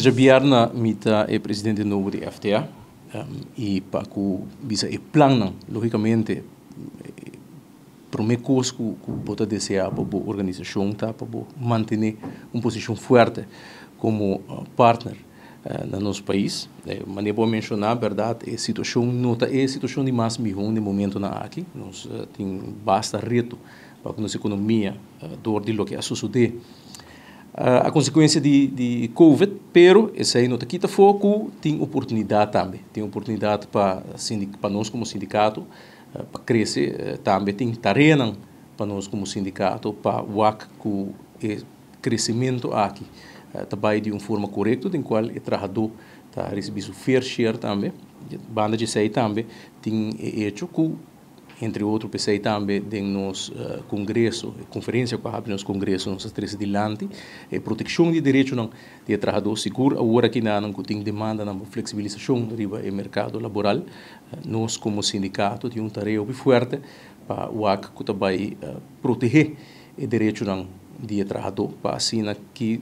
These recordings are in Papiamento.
Desde djabièrnè mi ta e presidente nobo di FTA i pa ku bisa e plannan, lógikamente promé kos ku bo ta deseá pa bo organisashon ta pa bo mantené un posishon fuerte komo partner na nos pais. Manera bo a menshoná, bèrdat, e situashon no ta e situashon di mas mihó den momentonan aki. Nos tin basta reto pa ku nos ekonomia dor di loke a sosodé a konsekuensia di Covid, pero esei no ta kita afó ku tin oportunidat tambe. Tin oportunidat pa pa nos komo sindikato pa krese, tambe tin tareanan pa nos komo sindikato pa wak ku e kresementu aki ta bai di un forma korekto den kual e trahadó ta risibí su fair share tambe. Banda di esei tambe tin e echo ku, entre otro, p'esei tambe den nos kongreso, e konferensia ku a habri nos kongreso, nos a trese dilanti e protekshon di e derechonan di e trahadó. Sigur awor aki nan ku tin demandanan pa fleksibilisashon riba e merkado laboral, nos komo sindikato tin un tarea hopi fuerte pa wak ku ta bai protehé e derechonan di e trahadó pa asina ki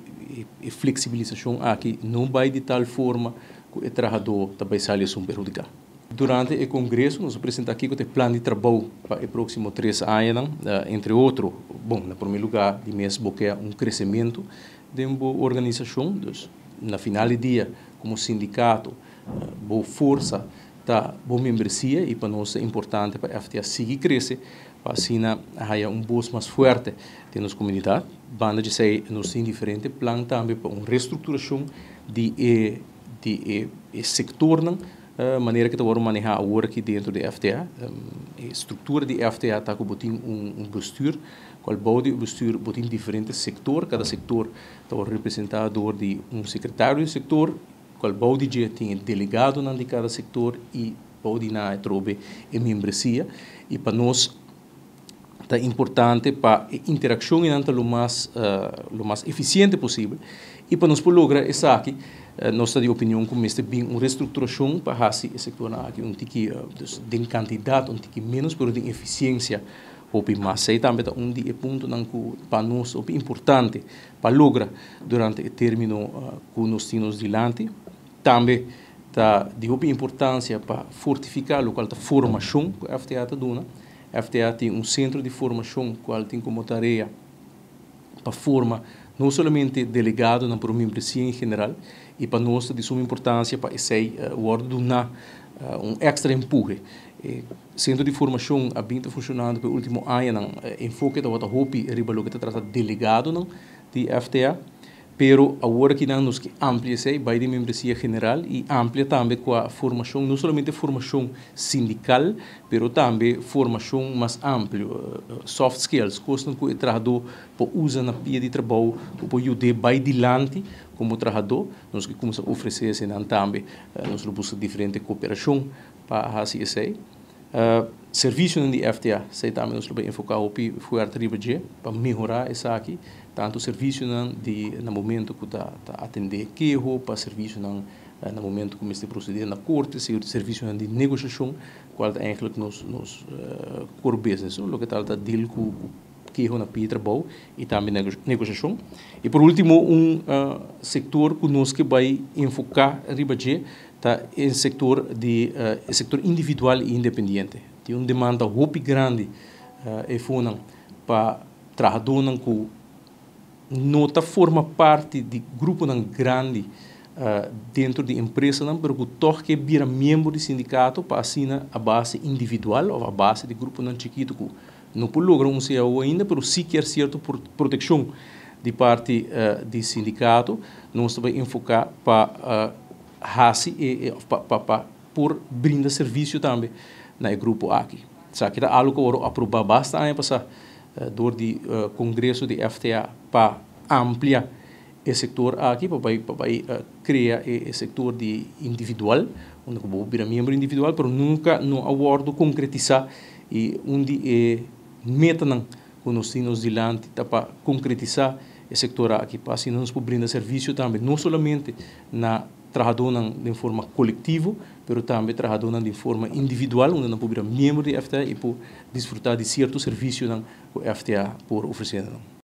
e fleksibilisashon aki no bai di tal forma ku e trahadó ta bai sali esun perhudiká. Durante e kongreso nos a presentá kiko ta e plan di trabou pa e próksimo tres añanan. Entre otro, bon, na promé lugá di mes bo ke un kresementu den bo organisashon. Dus, na final di dia, komo sindikato, bo forsa ta bo membresia i pa nos ta importante pa FTA sigui krese pa asina haya un bos mas fuerte den nos komunidat. Banda di esei nos tin diferente plan tambe pa un restrukturashon di e di e sektornan manera ku ta wòrdu manehá awor aki dentro di FTA. E struktura di FTA ta ku bo tin un bestuur, kual bou di e bestuur bo tin diferente sektor, kada sektor ta wòrdu representá dor di un sekretario di sektor, kual bou di dje tin e delegadonan di kada sektor i bou di nan atrobe e membresia. I pa nos ta importante pa e interakshon einan ta lo mas lo mas efisiente posibel i pa nos por logra esaki nos ta di opinion ku mester bin un restrukturashon pa hasi e sektornan aki un tiki dus den kantidat un tiki ménos pero den efisiensia hopi mas. Esei tambe ta un di e puntonan ku pa nos hopi importante pa logra durante e término ku nos tin nos dilanti. Tambe ta di hopi importansia pa fortifiká lokual ta formashon ku FTA ta duna. FTA tin un sentro di formashon kual tin komo tarea pa forma no solamente delegadonan pero membresia en general i pa nos ta di suma importansia pa esei wòrdu duná un èkstra empuhe. E sentro di formashon a bin ta funshonando pa e último añanan. E enfoke tabata hopi riba loke ta trata delegadonan di FTA. Pero awor akinan nos ke amplia esei, bai den membresia general i amplia tambe kua formashon, no solamente formashon sindikal, pero tambe formashon mas amplio, soft skills, kosnan ku e trahadó por usa na pia di trabou ku por yud'é bai dilanti komo trahadó. Nos ke kuminsá ofresé eseinan tambe. Nos lo buska diferente koperashon pa hasi esei. Servisionan di FTA, esei tambe nos lo bai enfoká hopi fuerte riba dje pa mehorá esaki, tantu servisionan di na momento ku ta ta atendé keho, pa servisionan na momento ku mester prosedé na korte, servisionan di negoshashon, kual ta eigentlik nos nos core business, no, loke tal ta deal ku keho na pia trabou i tambe negoshashon. I por último un sektor ku nos ke bai enfoká riba dje ta e sektor di e sektor individual i independiente. Tin un demanda hopi grandi efonan pa trahadónan ku no ta forma parti di gruponan grandi dentro di empresanan pero ku tòg ke bira miembro di sindikato pa asina a base individual òf a base di gruponan chikitu ku no por logra un cao ainda pero si kier sierto protekshon di parti di sindikato. Nos ta bai enfoká pa hasi e of pa pa pa por brinda servisio tambe na e grupo aki. Esaki ta algo ku a wòrdu aprobá basta aña pasá dor di kongreso di FTA pa amplia e sektor aki pa bai pa bai krea e sektor di individual unda ku bo por bira miembro individual pero nunka no a wòrdu konkretisá i un di e metanan ku nos tin nos dilanti ta pa konkretisá e sektor aki pa asina nos por brinda servisio tambe no solamente na trahadónan den forma kolektivo pero tambe trahadónan den forma individual unda nan por bira miembro di FTA i por disfrutá di sierto servisionan ku FTA por ofresé na nan.